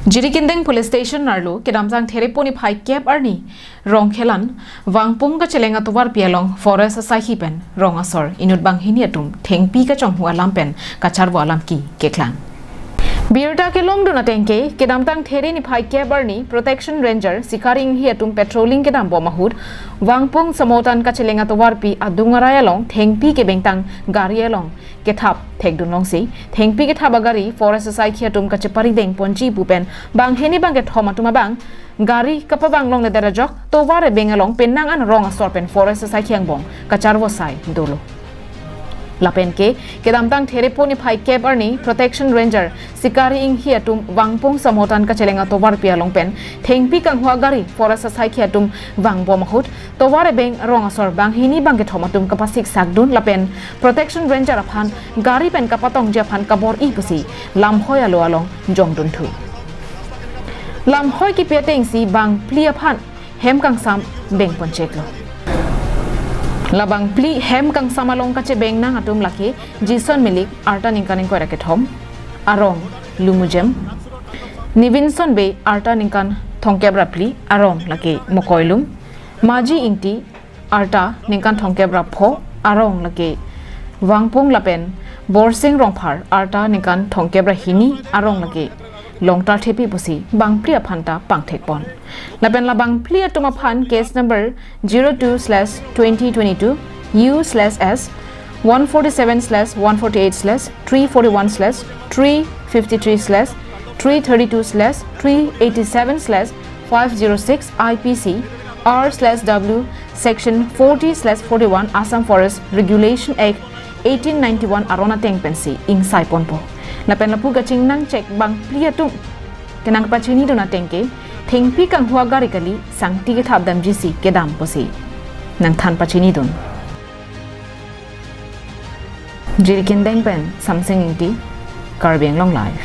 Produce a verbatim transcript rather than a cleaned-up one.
Jirikindeng Police Station arlo kedamtang Therepo niphai kep arni Rongkhelan Vangpung kacheleng atovarpi along forest asaikhi pen rong asor inut banghini atum thengpi kachonghu alam pen kacharvo alam ke keklang. Birta kelongdun ateng ke kedamtang There niphai kep arni Protection Ranger Sikari Inghi atum patrolling kedam bom ahut Vangpung Samotan kacheleng atovarpi adung arai along thengpi kebengtang gari along kethap thekdun longsi thengpi kethap agari forest asaikhi atum kacheparideng ponji pu pen banghini bangkethom atum abang gari kapavang longledet ajok tovar ebeng along penang an rong asor pen forest asaikhi angbong kacharvo asai dolo. Lapen ke kedamtang Therepo niphai kep arni Protection Ranger Sikari Inghi atum Vangpung Samotan kacheleng atovarpi along pen thengpi kanghu agari forest asaikhi atum vangbom ahut tovar ebeng rong asor banghini bangkethom atum kapasiksakdun lapen Protection Ranger aphan gari pen kapatongji aphan kabor-i pusi lamhoi alo along jongdunthu. Lamhoi kipi atengsi bangphli aphan hem kangsam bengponcheklo. La bangphli hem kangsam along kachebeng nang atum lake Jison Milik arta ningkan ingkoi ra kethom, arong Lumujem, Nivinson Bey arta ningkan thomkep ra phli, arong lake Mokoilum, Maji Ingti arta ningkan thomkep ra pho, arong lake Vangpung lapen Borsing Rongphar arta ningkan thomkep ra hini, arong lake Longtar Thepi pusi bangphli aphan ta pangthekpon. Lapen la bangphli atum aphan case number zero two slash twenty twenty-two U slash S one forty-seven slash one forty-eight slash three forty-one slash three fifty-three slash three thirty-two slash three eighty-seven slash five zero six I P C R slash W section forty slash forty-one Assam Forest Regulation Act eighteen ninety-one aron ateng pensi ingsaiponpo. Lapen lapu kachingnang chek bangphli atum kenang pachinidun ateng ke thengpi kanghu agari kali sangti kethap damjisi kedam pusi nangthan pachinidun. Jirikindeng pen Samsing Ingti, Karbi Anglong Live.